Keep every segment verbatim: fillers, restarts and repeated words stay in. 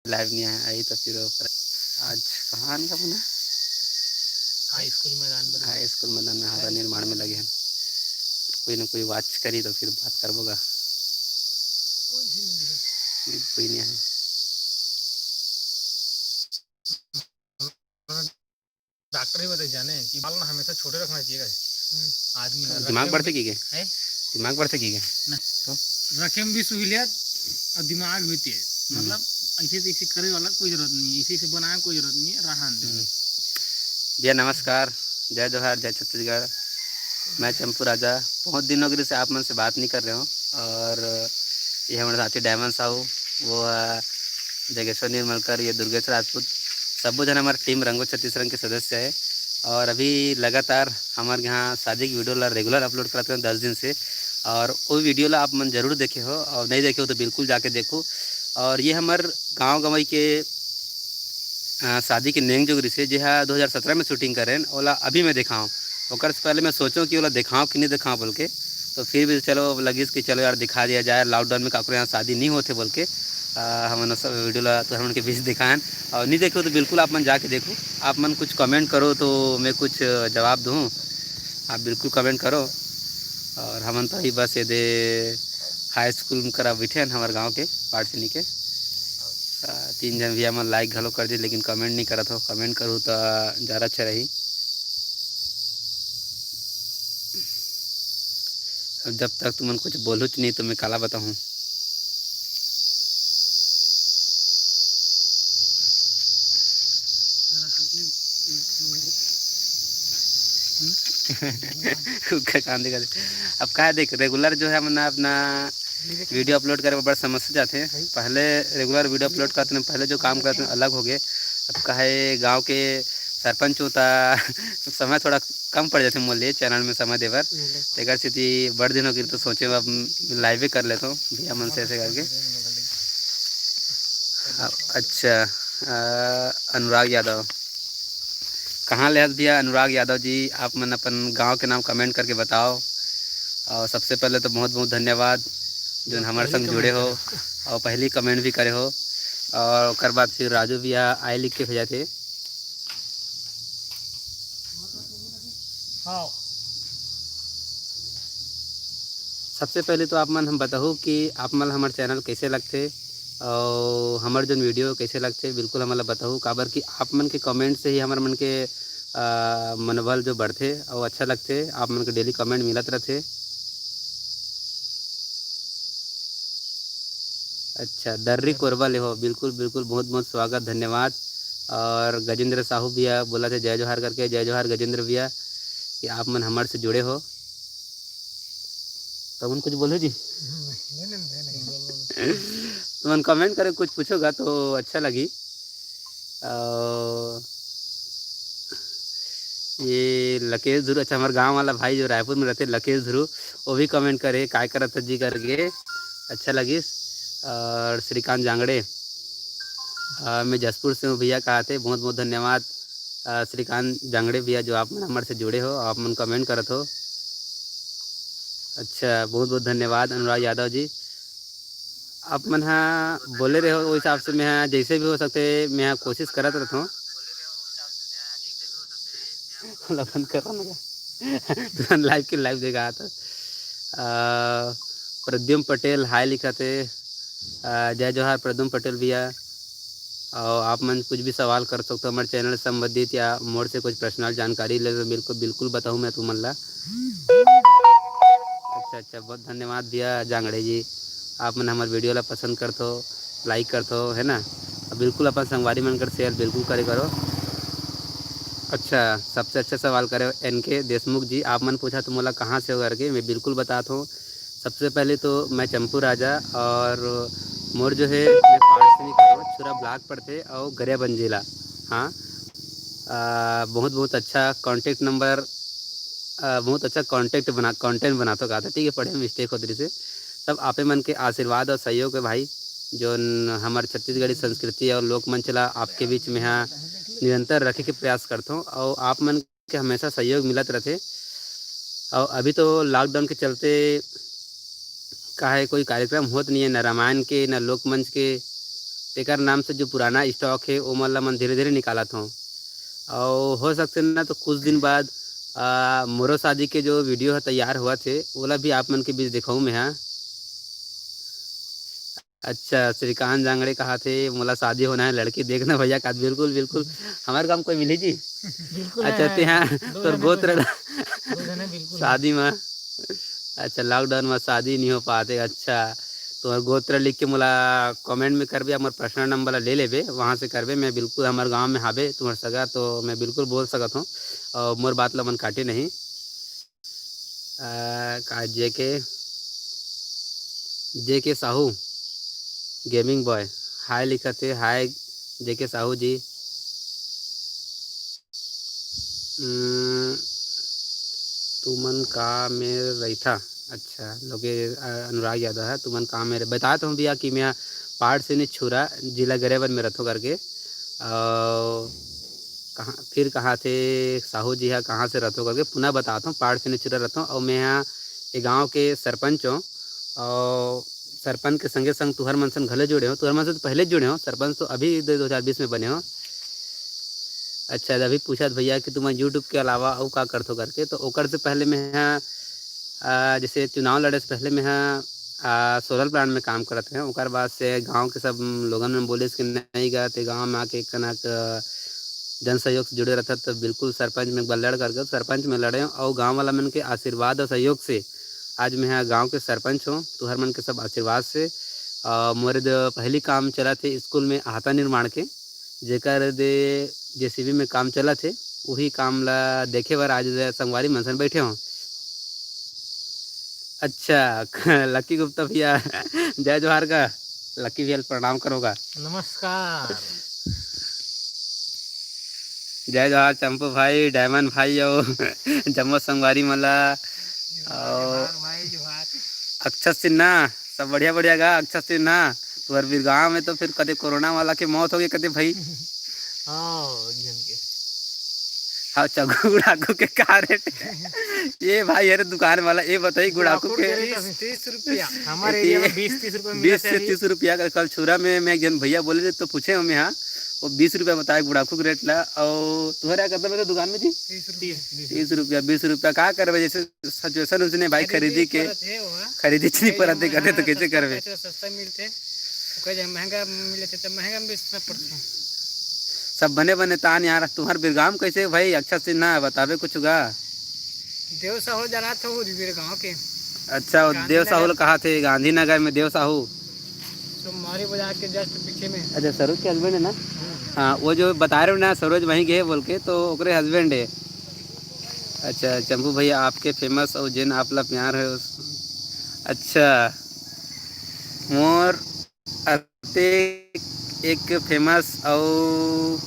Live नहीं आया, आई तो फिर वो पर-, आज कहाँ आने का बना? हाई स्कूल मैदान पर। हाई स्कूल मैदान में हवा निर्माण में लगे हैं। कोई ना कोई वाच करी तो फिर बात करबो गा। कोई नहीं है। डॉक्टर ही बता जाने कि बाल ना हमेशा छोटे रखना चाहिए। आदमी ना दिमाग रखे बढ़ते में की के? हैं? दिमाग बढ़ते की के? ना। तो? रखे में भी सहूलियत और दिमाग भी तेज। हम्म। मतलब, ऐसे तो ऐसे करे वाला कोई जरूरत नहीं है, ऐसे ऐसे बनाए कोई जरूरत नहीं है, रहा दे। हम्म। भैया नमस्कार, जय जोहार, जय छत्तीसगढ़। मैं चंपू राजा, बहुत दिन हो गए से आप मन से बात नहीं कर रहे हो। और ये हमारे साथी डायमंड साहू, वो, अ, जगेश्वर निर्मलकर, ये दुर्गेश राजपूत, सबो जन हमारे टीम रंगो छत्तीस रंग के सदस्य है। और अभी लगातार हमारे यहाँ शादी की वीडियो ला रेगुलर अपलोड करते हैं दस दिन से, और वो वीडियो ला आप मन जरूर देखे हो, और नहीं देखे हो तो बिल्कुल जाके देखो। और ये हमारे गाँव गंवई के, अ, शादी के नेंग जोग रिसे, जे हा दो हज़ार सत्रह में शूटिंग करेन, ओला अभी मैं देखाऊँ। ओकर से पहले मैं सोचो कि ओला देखाऊँ कि नहीं देखाऊँ बोल के, तो फिर भी चलो, अब लगिस कि चलो यार, दिखा दिया जाए, लॉकडाउन में काकरो यहाँ शादी नहीं होते बोल के, अ, हमन सब वीडियो ला तो हमन के बीच दिखाएन। और नहीं देखो तो बिल्कुल आप मन जाके देखो, आप मन कुछ कमेंट करो तो मैं कुछ जवाब दूँ, आप बिल्कुल कमेंट करो। और हमन तो ही बस ये दे हाई स्कूल में करा बैठे हैं हमारे गाँव के पाठ से नीचे। अ, तीन जन भैया मन लाइक घलो कर दे, लेकिन कमेंट नहीं करत हो। कमेंट करू तो ज़्यादा अच्छा रही। अब जब तक तुमन कुछ बोलूच नहीं तो मैं काला बताहूँ। कुका कांदे का। अब का देख, रेगुलर जो है अपना, अपना वीडियो अपलोड करे में बड़ा समस्या जाथे। पहले रेगुलर वीडियो अपलोड करते हैं, पहले जो काम करते हैं अलग हो गए। अब का है, गाँव के सरपंच होता समय थोड़ा कम पड़ जाथे मोर लिए चैनल में समय देबर। तेकर सेती बड़ दिन हो गए तो सोचे अब लाइवे कर लेता हूँ भैया मन से ऐसे करके। अब अच्छा, अ, अनुराग यादव, कहाँ ले हस भैया अनुराग यादव जी? आप मन अपन गाँव के नाम कमेंट करके बताओ। और सबसे पहले तो बहुत बहुत धन्यवाद जो हमारे संग जुड़े हो और पहली कमेंट भी करे हो। और ओकर बाद फिर राजू भैया आई लिख के भेजा थे। हाँ। सबसे पहले तो आप मन हम बताहू कि आप मन ला हमर चैनल कैसे लगथे और हमर जोन वीडियो कैसे लगथे, बिल्कुल हमन ला बताहू, काबर कि आप मन के कमेंट से ही हमर मन के, अ, मनोबल जो बढ़थे और अच्छा लगथे। आप मन के डेली कमेंट मिलत रहथे। अच्छा, दर्री कोरबा ले हो, बिल्कुल, बिल्कुल, बहुत, बहुत स्वागत, धन्यवाद। और गजेंद्र साहू भैया बोला थे जय जोहार करके, जय जोहार गजेंद्र भैया, कि आप मन हमर से जुड़े हो। तुमन कुछ बोलो जी। नहीं, नहीं, नहीं, नहीं। तुमन कमेंट करे, कुछ पूछोगा तो अच्छा लगी। और ये लकेश ध्रुव, अच्छा, हमारे गांव वाला भाई जो रायपुर में रहते, लकेश ध्रुव, वो भी कमेंट करे, "काय करत ह जी?" करके, अच्छा लगिस। और श्रीकांत जांगड़े, अ, "मैं जसपुर से हूँ भैया," कहा थे। बहुत बहुत धन्यवाद, अ, श्रीकांत जांगड़े भैया, जो आप मन हमर से जुड़े हो, आप मन कमेंट करत हो। अच्छा, बहुत बहुत धन्यवाद अनुराग यादव जी। आप मन हा बोले रहे हो, वो हिसाब से मैं हा जैसे भी हो सकते, मैं हा कोशिश करत रहता हूँ। लखन कर रहा ना, तुरंत लाइव के लाइव देखा था। अ, प्रद्युम पटेल हाय लिखा थे। अ, जय जोहार प्रद्युम पटेल भैया। और आप मन कुछ भी सवाल कर सकते हो हमारे चैनल से संबंधित या मोर से कुछ पर्सनल जानकारी ले तो बिल्कुल, बिल्कुल बताऊँ मैं तुमन ला। अच्छा, अच्छा, बहुत धन्यवाद भैया जांगड़े जी, आप मन हमर वीडियो ला पसंद करथो, लाइक करथो, है ना? और बिल्कुल अपन संगवारी मन कर शेयर बिल्कुल करे करो। अच्छा, सबसे अच्छा सवाल करे एन के देशमुख जी, आप मन पूछा तो मोला कहाँ से हो करके, मैं बिल्कुल बतात हूँ। सबसे पहले तो मैं चंपू राजा और मोर जो है, मैं पार्ट से नहीं करो, छुरा ब्लॉक पड़ते और गरियाबंद जिला। हाँ, अ, बहुत बहुत अच्छा कॉन्टैक्ट नंबर, अ, बहुत अच्छा कॉन्टैक्ट बना, कंटेंट बनाथो का था, ठीक है, पढ़े में मिस्टेक होत रहिसे। सब आपे मन के आशीर्वाद और सहयोग है भाई, जो न-, हमर छत्तीसगढ़ी संस्कृति और लोकमंच ला आपके बीच में यहाँ निरंतर रखे के प्रयास करथो और आप मन के हमेशा सहयोग मिलत रहथे। और अभी तो लॉकडाउन के चलते का है, कोई कार्यक्रम होत नहीं है, ना रामायण के, ना लोकमंच के, तेकर नाम से जो पुराना स्टॉक हे, ओमन ला मन धीरे-धीरे निकालत हों। अउ हो सकथे ना, तो कुछ दिन बाद, आ, मोरो शादी के जो वीडियो ह तैयार होवत हे, ओला भी आप मन के बीच दिखाऊँ मैं, हाँ। अच्छा, श्रीकांत जांगड़े कहा थे, "मोला शादी होना है, लड़की देखना भैया का।" बिल्कुल, बिल्कुल। हमारे गाँव कोई मिली जी? बिल्कुल अच्छा, है, ते हाँ, दो तोर जने गोत्र कोई ला दो जने बिल्कुल है। शादी में। अच्छा, लॉकडाउन में शादी नहीं हो पाते। अच्छा, तोर गोत्र लिख के मोला कमेंट में करबे, हमर पर्सनल नंबर ला ले लेबे, वहाँ से करबे। मैं बिल्कुल, हमर गाँव में हाबे तुम्हर सगा, तो मैं बिल्कुल बोल सकत हूँ, और मोर बात ला मन काटे नहीं। आ, का जेके, जेके साहू गेमिंग बॉय हाय लिखत हे। हाय जेके साहू जी। उम, तुमन का में रहिथा? अच्छा, लोके, अ, अनुराग यादव है, तुमन का में रह-, बतात हूँ भैया कि मैं पाठ से नहीं छुरा, जिला गरेबंद में रथो करके। अउ कहाँ, फिर कहा थे साहू जी हा, कहाँ से रथो करके, पुनः बतात हूँ, पाठ से नहीं छुरा रथो। अउ मैं हा ये गाँव के सरपंच हूँ, अउ सरपंच के संगे संग तुहर मन सन घलो जुड़े हो। तुहर मन से तो पहले जुड़े हो, सरपंच तो अभी दो, दो हज़ार बीस में बने हो। अच्छा, अभी पूछत भैया कि तुम YouTube के अलावा अउ का करथो करके, तो ओकर से पहले मैं हा, आ, जैसे चुनाव लड़े से पहले मैं हा, आ, सोलर प्लांट में काम करत रहे। ओकर बाद से गांव के सब लोगन मन बोले कि नहीं गा, ते गांव में आके कनक, आ, जन सहयोग से जुड़े रहता, तो बिल्कुल सरपंच में एक बार लड़ करके सरपंच में लड़े हूँ, और गांव वाला मन के आशीर्वाद और सहयोग से आज मैं हा गांव के सरपंच हूँ। तुहर मन के सब आशीर्वाद से, आ, मोर दे पहली काम चला थे स्कूल में हाता निर्माण के, जेकर दे जेसीबी में काम चलत हे, उही काम ला देखे बर आज संगवारी मन सन बैठे हों। अच्छा, लकी गुप्ता भैया, जय जोहार का। लकी भैया ल प्रणाम करो का। नमस्कार। जय जोहार चंपू भाई, डायमंड भाई, अउ जम्मो संगवारी मन ला। जोहार, अउ जोहार भाई, जोहार। अक्षत सिन्हा, सब बढ़िया बढ़िया गा। अक्षत सिन्हा, तुहर बिरगांव में तो फिर कदे कोरोना वाला के मौत हो गई कदे भाई। हाँ, एक झन के। हाँ, अच्छा, गुड़ाखू के का रेट? ये भाई, अरे दुकान वाला, ये बताई, गुड़ाखू गुड़ाखू के के रेट अभी तीस रुपया। हमारे एरिया में बीस तीस रुपया मिला बीस से तीस रुपया का। कल छुरा में मैं एक जन भैया बोले थे, तो पूछे हमें, हाँ, वो बीस रुपया बताए गुड़ाखू के रेट ला। और तुम्हारे यहाँ कतना में था दुकान में जी? तीस रुपया। तीस रुपया, बीस रुपया, का करबे, जैसे सिचुएशन उसने भाई खरीदी खरीदी के, परत हे वो, खरीदी च नहीं कई परत हे, महंगा, कहते तो कैसे सस्ता, करबे? कैसे सस्ता मिलते, ओकर जब महंगा मिले थे, तब महंगा में बेचना पड़ते हैं। सब बने बने तान यार, तुम्हार बिरगाम कैसे भाई? अक्षत सिन्हा बताबे कुछ गा? देव साहू जाना था वो बिरगाम के। अच्छा, वो गांधीनगर। देव साहू कहा थे, गांधीनगर में देव साहू। सोमवारी बाजार के जस्ट पीछे में। अच्छा, सरोज के हस्बैंड है ना? हाँ। हाँ, वो जो बता रहे हो ना, सरोज वहीं गए बोल के, तो ओकरे हस्बैंड है। अच्छा, चंपू भैया, आपके फेमस और जेन आप ला प्यार है उस, अच्छा, मोर अते एक फेमस अउ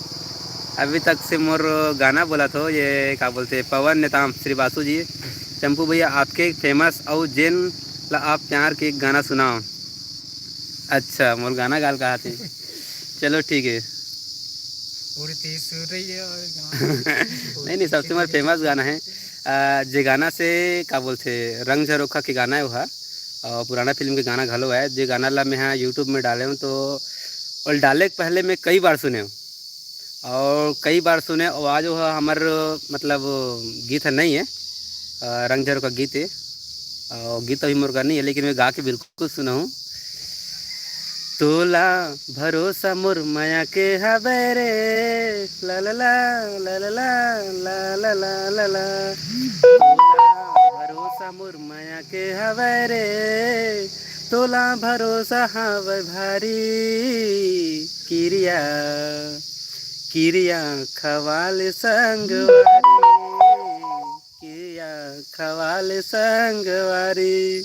अभी तक से मोर गाना बोला थो, ये का बोलते, पवन नेताम श्रीवासु जी, चंपू भैया, आपके फेमस अउ जेन ला आप प्यार के एक गाना सुनाओ। अच्छा, मोर गाना गाल कहा थे। चलो ठीक है। उड़ती सुरैया और गाना। नहीं, नहीं, सबसे मोर फेमस गाना है। आ, जे गाना से का बोलते, रंग झरोखा के गाना है वह, और पुराना फिल्म के गाना घलो है। जे गाना ला मैं हाँ YouTube में डाले हूँ, तो और डाले के पहले मैं कई बार सुने हूँ, और कई बार सुने, और आज वो हमर मतलब गीत है नहीं है, अ, रंग झरोखा गीत है, और गीत अभी मोर कर नहीं है, लेकिन मैं गा के बिल्कुल सुना हूँ। तोला भरोसा मोर मया के हवे रे, ला ला ला, ला ला ला, ला ला ला, ला ला। तोला भरोसा मोर मया के हवे रे, तोला भरोसा हवे भारी। किरिया, किरिया खवाल संगवारी, किरिया खवाल संगवारी।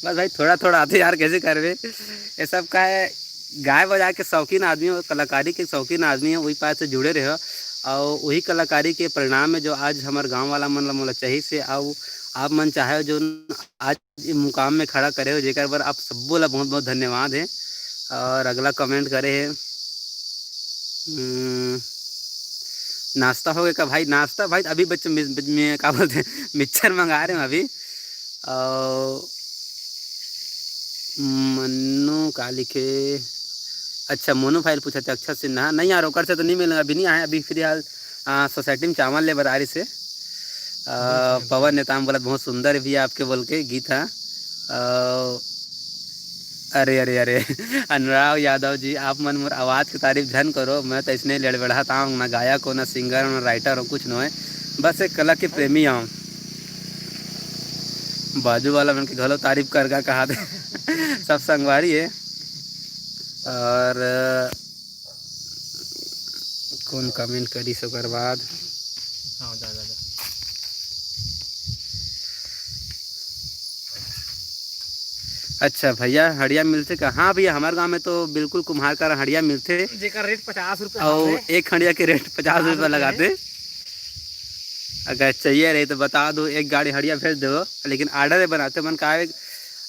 बस भाई, थोड़ा थोड़ा आते यार, कैसे करबे? ये सब का है, गाय बजा के शौकीन आदमी हो, कलाकारी के शौकीन आदमी हो, वही पास से जुड़े रहो। और वही कलाकारी के परिणाम में जो आज हमारे गांव वाला मन ला मोला चाहिए से, और आप मन चाहे जो आज ये मुकाम में खड़ा करे हो, जेकर बर आप सब्बो ला बहुत बहुत धन्यवाद है। और अगला कमेंट करे है, हम्म, नाश्ता हो गया का भाई? नाश्ता भाई अभी बच्चे मि-, मि-, मैं का बोलते हैं, मिक्सचर मंगा रहे हैं अभी। और मन्नू का लिखे, अच्छा, मोनू भाई ल पूछत हे, अक्षत सिन्हा। नहीं यार, ओकर से तो नहीं मिले, अभी नहीं आए, अभी फिलहाल, आ, सोसाइटी में चावल ले बर आ रहिस हे। आ, पवन नेताम बोलत, बहुत सुंदर हे भैया आपके बोल के गीत हे। आ, अरे, अरे, अरे, अनुराग यादव जी, आप मन मोर आवाज के तारीफ झन करो, मैं तो इसने लड़बड़ात हूँ, ना गायक हो, ना सिंगर हो, ना राइटर हो, कुछ नो है, बस एक कला के प्रेमी हूँ। बाजू वाला मन के घलो तारीफ कर का कहा थे। सब संगवारी है। और कौन कमेंट करिस ओकर बाद? हाँ, जा, जा, जा। अच्छा भैया, हड़िया मिलथे का? हाँ भैया, हमारे गांव में तो बिल्कुल कुम्हार करा हड़िया मिलथे। जेकर रेट पचास रुपया अउ हावे। एक हड़िया के रेट पचास रुपया लगाथे। अगर चाहिए रही तो बता दो, एक गाड़ी हड़िया भेज दो, लेकिन ऑर्डर बनाते मन का।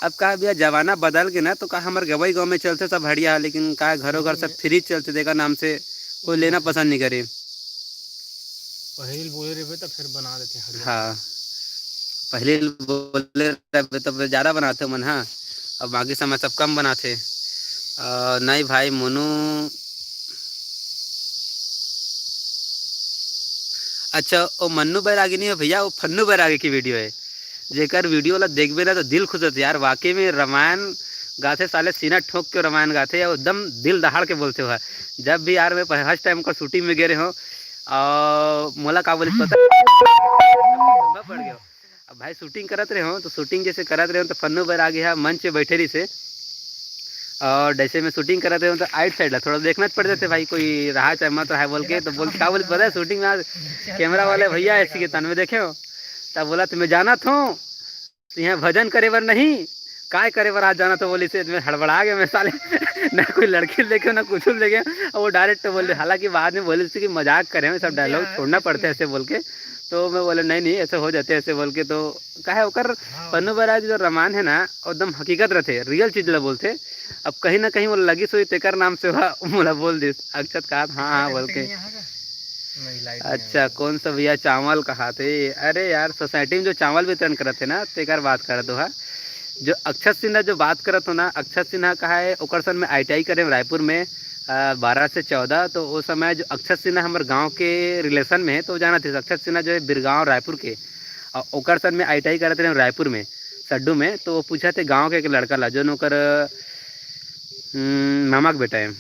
अब का भैया, जमाना बदल के ना, तो का हमर गवई गांव में चलथे सब हड़िया, लेकिन का घरों घर सब फ्रिज चलथे, तेकर नाम से कोई लेना पसंद नहीं करे। पहले बोले रहे तो फिर बना देते हड़िया। हाँ, पहले बोले रहे तब ज़्यादा बनाते मन, हाँ, अब बाकी समय सब कम बनाते। अ, नहीं भाई मोनू, अच्छा, वो मन्नू बैरागी नहीं है भैया, वो फन्नू बैरागी की वीडियो है। जेकर वीडियो ला देखबे ना तो दिल खुश होथे यार। वाकई में रामायण गाथे साले, सीना ठोक के रामायण गाथे, अउ एकदम दिल दहाड़ के बोलथे ओहा। जब भी यार मैं फर्स्ट टाइम ओकर शूटिंग में गे रहे हों, अउ मोला का बोलिस पता, पड़ गयो। अब भाई शूटिंग करत रहे हों, तो शूटिंग जैसे करत रहे हों तो फन्नू बैरागी हा मंच पे बैठे रहिस हे, अउ जैसे मैं शूटिंग करत रहे हों तो आइट साइड ला थोड़ा देखना पड़ जाथे भाई, कोई रहा चाहे मत रहा बोल के। तो बोल, का बोलिस पता है, शूटिंग में आज कैमरा वाले भैया ऐसी के तन में देखे हो, तब बोला तो मैं जाना था तो यहाँ भजन करे बर नहीं, काय करे बर आज जाना, तो बोलिस हे, मैं हड़बड़ा गया मैं साले। ना कोई लड़की ल देखे, ना कुछ ल देखे, अउ वो डायरेक्ट बोल दे। हालांकि बाद में बोलिस कि मजाक करे हों, सब डायलॉग छोड़ना पड़थे ऐसे बोल के। तो मैं बोले, नहीं नहीं, ऐसे हो जाथे ऐसे बोल के। तो का है ओकर, हाँ। पन्नू बैरागी जो रामायण है ना, एकदम हकीकत रथे, रियल चीज ला बोलथे। अब कहीं ना कहीं वो लगिस होही, तेकर नाम से ओहा मोला बोल दिस। अक्षत कहा, हाँ हाँ बोल के। अच्छा, कौन सा भैया चावल कहा थे? अरे यार, सोसाइटी में जो चावल वितरण करत हे ना, तेकर बात करत हो हा। जो अक्षत सिन्हा जो बात करत हो ना, अक्षत सिन्हा कहा है, ओकर सन में आई टी आई करे रायपुर में, आ, बारह से चौदह। तो वो समय जो अक्षत सिन्हा हमर गांव के रिलेशन में है, तो जाना थे अक्षत सिन्हा जो है बिरगांव रायपुर के, और ओकर सन में आई टी आई करत रहे रायपुर में, सड्डू में। तो वो पूछा थे गांव के एक लड़का ला, जो ओकर, हम्म, मामा के बेटा है।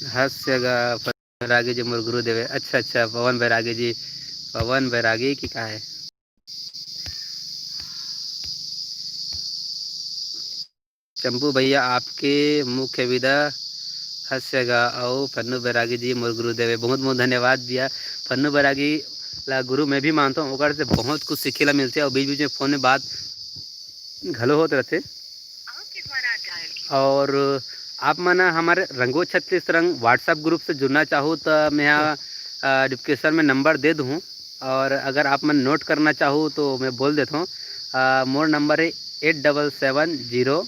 हास्य गा बैरागी जी मोर गुरुदेव है। अच्छा, अच्छा, पवन बैरागी जी, पवन बैरागी की का है? चंपू भैया, आपके मुख्य विधा हास्य गा अउ फन्नू बैरागी जी मोर गुरुदेव है। बहुत बहुत धन्यवाद भैया। फन्नू बैरागी ला गुरु मैं भी मानता हूँ, ओकर से बहुत कुछ सीखे ला मिलथे और बीच बीच में फोन में बात घलो होत रहथे। और आप मन ह हमर रंगो छत्तीस रंग WhatsApp ग्रुप से जुड़ना चाहू त मैं ह, अ, डिस्क्रिप्शन में नंबर दे दूँ, और अगर आप मन नोट करना चाहू तो मैं बोल देता हूँ। अ, मोर नंबर है eight double seven zero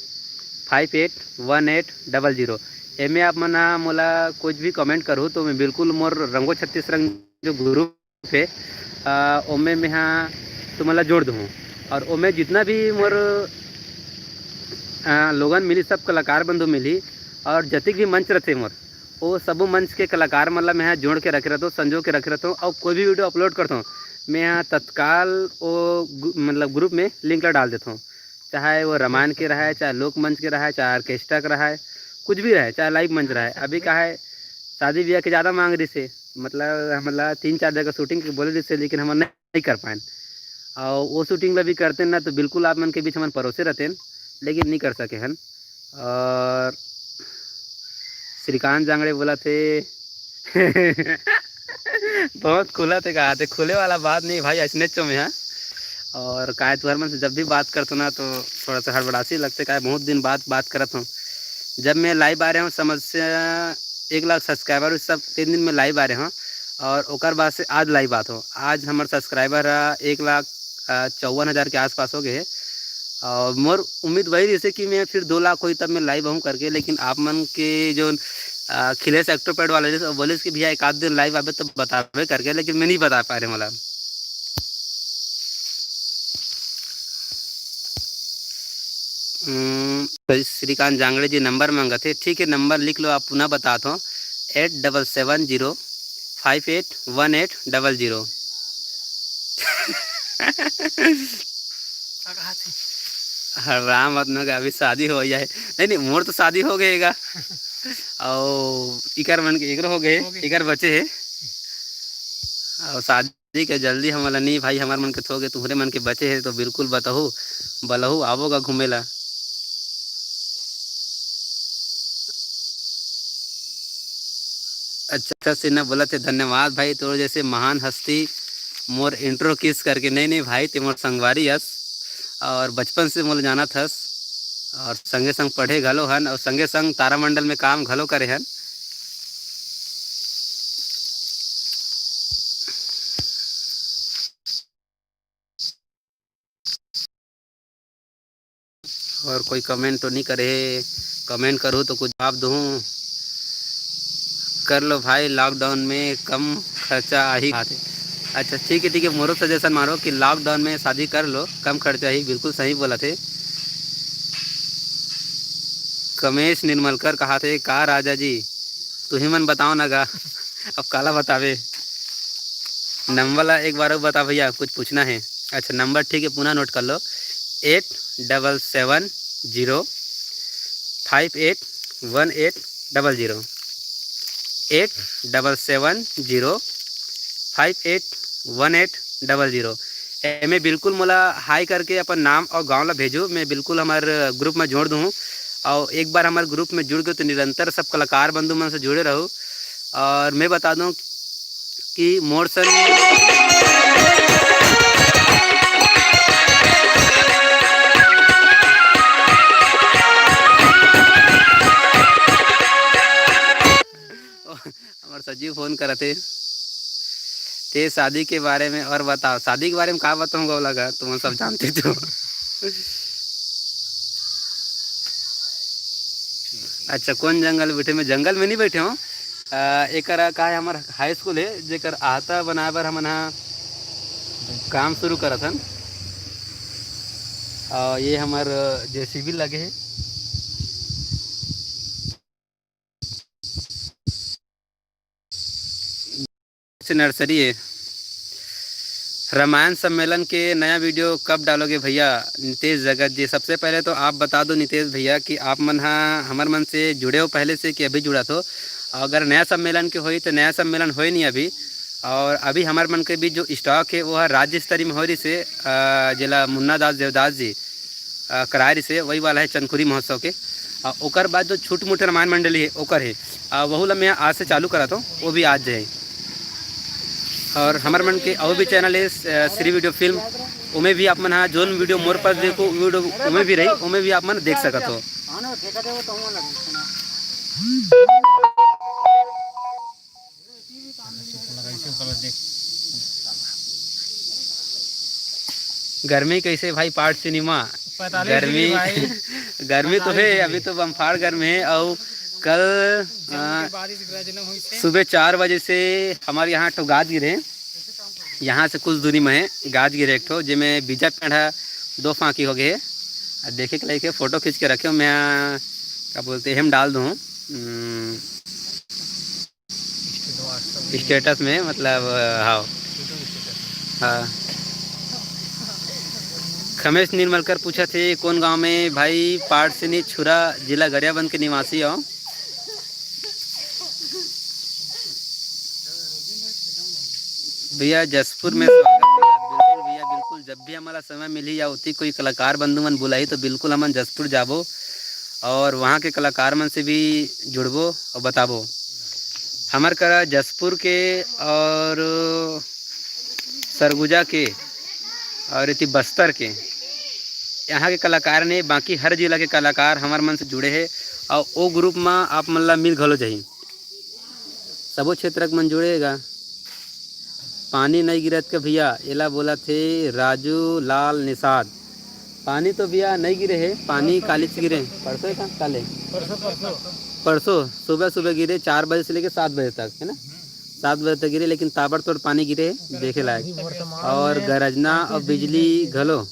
five eight one eight double zero. एमे आप मन ह मोला कुछ भी कमेंट करहू तो मैं बिल्कुल मोर रंगो छत्तीस रंग जो ग्रुप हे, अ, ओमे मेहा तुमन ला जोड़ दूहूँ। और ओमे जितना भी मोर, अ, लोगन मिली, सब कलाकार बंधु मिली, और जतिक भी मंच रथे मोर, वो सबो मंच के कलाकार मन ला मेहा जोड़ के रखे रहथों, संजो के रखे रहथों, और कोई भी वीडियो अपलोड करथों, मेहा तत्काल वो गु-, मतलब ग्रुप में लिंक ला डाल देथों। चाहे वो रामायण के रहे, चाहे लोक मंच के रहे, चाहे ऑर्केस्ट्रा के रहे, कुछ भी रहे, चाहे लाइव मंच रहे। अभी का है, शादी ब्याह के ज़्यादा मांग रहिस हे, मतलब हमन ला तीन चार जगह शूटिंग के बोले रहिस हे, लेकिन हमन नहीं कर पाएन। और वो शूटिंग ला भी करते ना तो बिल्कुल आप मन के बीच हमन परोसे रहते, लेकिन नहीं कर सके हन। और श्रीकांत जांगड़े बोला थे, बहुत खुला थे, कहा थे, खुले वाला बात नहीं भाई, ऐसने चो में है। और काहे तुहर मन से जब भी बात करतो ना तो थोड़ा सा हड़बड़ासी लगते, काहे बहुत दिन बाद बात करत हूँ। जब मैं लाइव आ रहे हूँ, समस्या एक लाख सब्सक्राइबर, उस सब तीन दिन में लाइव आ रहे हूँ, और ओकर बाद से आज लाइव आत हो। आज हमर सब्सक्राइबर है एक लाख, अ, चौवन हज़ार के आसपास हो गए है। और मोर उम्मीद वही रहिस हे कि मैं फिर दो लाख होही तब मैं लाइव आहूँ करके, लेकिन आप मन के जो, अ, खिलेश एक्टोपैड वाला रहिस, वो बोलिस कि भैया एक आध दिन लाइव आबे तो बताबे करके, लेकिन मैं नहीं बता पा रहे मोला। हम्म, श्रीकांत जांगड़े जी नंबर मांगत हे। ठीक है, नंबर लिख लो, आप पुनः बतात हो, eight double seven zero five eight one eight double zero. हड़बड़ा मत न गा, अभी शादी हो जाए। नहीं, नहीं, मोर तो शादी हो गए गा। और इकर मन के, एकरो हो गए, हो गए। इकर बचे है। और शादी के जल्दी हमला नहीं भाई, हमार मन के थोगे, तुम्हरे मन के बचे है तो बिल्कुल बताहू, बलहू आवो गा घूमे ला। अच्छा, सिन्हा बोलत हे, "धन्यवाद भाई, तोर जैसे महान हस्ती मोर इंट्रो किस करके।" नहीं, नहीं भाई, ते मोर संगवारी अस और बचपन से मोला जानत हस और संगे संग पढ़े घलो हन और संगे संग तारामंडल में काम घलो करे हन। और कोई कमेंट तो नहीं करे हे, कमेंट करूँ तो कुछ जवाब दूँ। कर लो भाई, लॉकडाउन में कम खर्चा आही खाते। अच्छा, ठीक है, ठीक है, मोरो सजेशन मारो कि लॉकडाउन में शादी कर लो, कम खर्चा ही, बिल्कुल सही बोला थे। कमेश निर्मलकर कहा थे, "का राजा जी, तुही मन बताओ ना गा।" अब काला बतावे। नंबर ला एक बार अउ बता भैया, कुछ पूछना है। अच्छा, नंबर ठीक है, पुनः नोट कर लो, eight double seven zero five eight one eight double zero, eight double seven zero five eight one eight double zero. एमे बिल्कुल मोला हाई करके अपन नाम और गांव ला भेजो, मैं बिल्कुल हमार ग्रुप में जोड़ दूँ। और एक बार हमार ग्रुप में जुड़ गए तो निरंतर सब कलाकार बंधु मन से जुड़े रहू। और मैं बता दूँ कि मोर सन हमार सजीव फोन करत हे। ते शादी के बारे में और बताओ, शादी के बारे में का बताऊँ गौला का, तुम सब जानते तो। अच्छा, कौन जंगल में बैठे? मैं जंगल में नहीं बैठे हूँ। अ, एकर का है, हमार हाई स्कूल है, जेकर आहता बनाए बर हमन हा काम शुरू करत हन। और ये हमार जेसीबी लगे है। से नर्सरी है। रामायण सम्मेलन के नया वीडियो कब डालोगे भैया? नितेश जगत जी, सबसे पहले तो आप बता दो नितेश भैया कि आप मन हा हमर मन से जुड़े हो पहले से कि अभी जुड़ा थो? अगर नया सम्मेलन के होई तो नया सम्मेलन होए नहीं अभी। और अभी हमर मन के बीच जो स्टॉक है वो है राज्य स्तरीय में हो रही से, अ, जेला मुन्ना दास देवदास जी अ, कराए रिसे, वही वाला है चंदखुरी महोत्सव के। अ, ओकर बाद जो छोट मोट रामायण मंडली है, ओकर है। अ, वहू ला मैं आज से चालू करा तो, वो भी आज है। और हमर मन के और भी चैनल है, अ, श्री वीडियो फिल्म, ओमे भी आप मन हा जोन वीडियो मोर पास देखो, वीडियो ओमे भी रही, ओमे भी आप मन देख सकत हो। गर्मी कैसे भाई पार्ट सिनेमा? पैंतालीस गर्मी, डिग्री भाई। गर्मी तो है, अभी तो बम्फार गर्मी है। और कल, आ, सुबह चार बजे से हमारे यहाँ तो गाज गिरे, यहाँ से कुछ दूरी में है, गाज गिरे एक ठो, जेमे बीजा पेड़ है, दो फांकी हो गए। देखे के लायक है, फोटो खींच के रखे हो, मैं क्या बोलते हैं, हम डाल दूँ। हम्म, स्टेटस में, मतलब, हाँ। हाँ। खमेश निर्मलकर पूछा थे, कौन गांव में भाई? पाटसिनी छुरा, जिला गरियाबंद के निवासी हो। भैया, जसपुर में स्वागत है। बिल्कुल भैया, बिल्कुल, जब भी हमारा समय मिली या उती कोई कलाकार बंधु मन बुलाई, तो बिल्कुल हमन जसपुर जाबो और वहाँ के कलाकार मन से भी जुड़बो और बताबो। हमर करा जसपुर के और सरगुजा के और इति बस्तर के यहाँ के कलाकार ने, बाकी हर जिला के कलाकार हमर मन से जुड़े हैं और ओ ग्रुप में आप मन ला मिल घलो जाही। सबो क्षेत्र के मन जुड़े हे गा। पानी नई गिरत के भैया, एला बोलत हे राजू लाल निषाद। पानी तो भैया नई गिरे हे, पानी कालीच गिरे, परसों का काले? परसों, परसों। परसों सुबह सुबह गिरे, चार बजे से लेके सात बजे तक, है ना? सात बजे तक गिरे, लेकिन ताबड़तोड़ पानी गिरे, देखे लायक। और गरजना और बिजली घलो।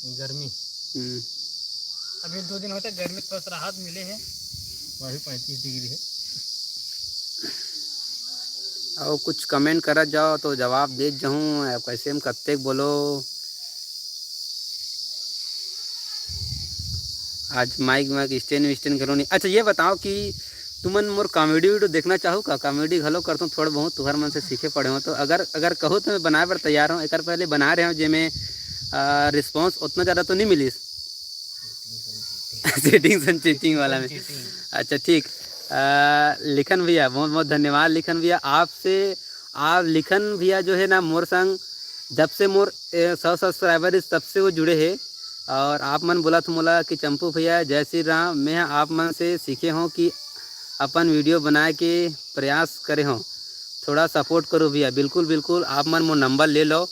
गर्मी। हम्म। अभी दो दिन होते, गर्मी थोड़ा सा राहत मिले है। वही पैंतीस डिग्री है। और कुछ कमेंट करत जाओ तो जवाब देत जाहूँ। अब कैसे हम कत्ते बोलो, आज माइक माइक स्टैंड विस्टैंड घलो नहीं। अच्छा, ये बताओ कि तुमन मोर कॉमेडी वीडियो देखना चाहो का? कॉमेडी घलो करता हूँ थोड़ा बहुत, तुहर मन से सीखे पड़े हो तो अगर अगर कहो तो मैं बनाए बर तैयार हूँ। एक पहले बना रहे हूँ जेमे रिस्पॉन्स उतना ज़्यादा तो नहीं मिलिस। सेटिंग सन चीटिंग वाला में। अच्छा, ठीक। आ, लिखन भैया, बहुत बहुत धन्यवाद लिखन भैया। आपसे आप लिखन भैया जो है ना, मोर संग जब से मोर सौ सब्सक्राइबर इस, तब से वो जुड़े है। और आप मन बोला था मोला कि चंपू भैया, जय श्री राम, मैं आप मन से सीखे हूँ कि अपन वीडियो बनाए के प्रयास करे हूँ, थोड़ा सपोर्ट करो भैया। बिल्कुल बिल्कुल, आप मन मोर नंबर ले लो।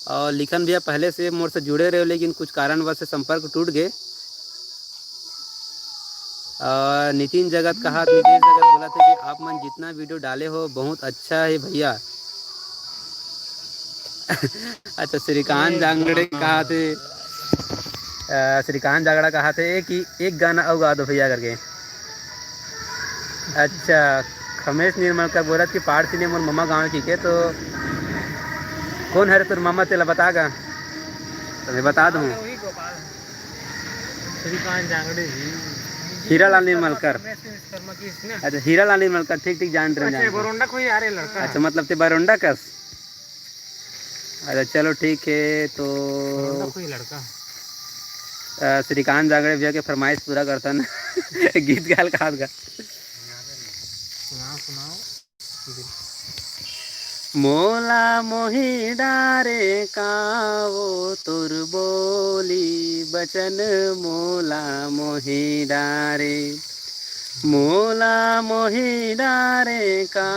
और लिखन भैया पहले से मोर से जुड़े रहे, लेकिन कुछ कारणवश से संपर्क टूट गए। और नितिन जगत कहा, नितेश जगत बोला था कि आप मन जितना वीडियो डाले हो बहुत अच्छा है भैया। अच्छा, श्रीकांत जांगड़े कहा थे, अ, श्रीकांत जांगड़ा कहा थे कि एक गाना अउ गा दो भैया करके। अच्छा, खमेश निर्मलकर बोलत कि पाड़ सिने मोर ममा गाँव की के, तो कौन हरे तोर ममा, तेला बता गा, तो मैं बता दूँ। श्रीकांत जांगड़े जी। हीरा लाल निर्मलकर। विश्वकर्मा कृष्ण। अच्छा, हीरा लाल निर्मलकर, ठीक ठीक, जान रहे अच्छा, जान। बरोंडा कोई आ रहे लड़का। अच्छा, मतलब ते बरोंडा कस। अच्छा, चलो ठीक है। तो बरोंडा कोई लड़का। अ, श्रीकांत जांगड़े भैया के फरमाइश पूरा करता ना। गीत गाल कहा का। सुनाओ सुनाओ। मोला मोही डारे का वो तोर बोली बचन, मोला मोही डारे, मोला मोही डारे का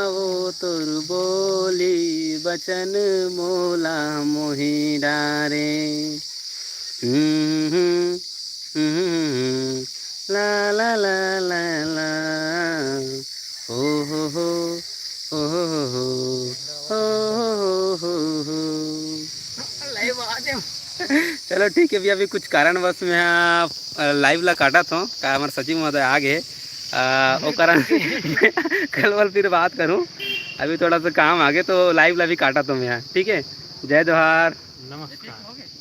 वो तोर बोली बचन, मोला मोही डारे। हम्म, हम्म, हम्म, ला, ला, ला, ला, ला। ओ हो हो, ओ हो हो हो, ओ हो हो हो हो। चलो ठीक है भैया, अभी कुछ कारणवश मैं लाइव ला काटत हूँ, का हमारे सचिव महोदय आ गए, आ, ओ कारण कल वाल फिर बात करूँ। अभी थोड़ा सा काम आ गए तो लाइव ला भी काटत हूँ मैं, ठीक है। जय जोहार। नमस्कार।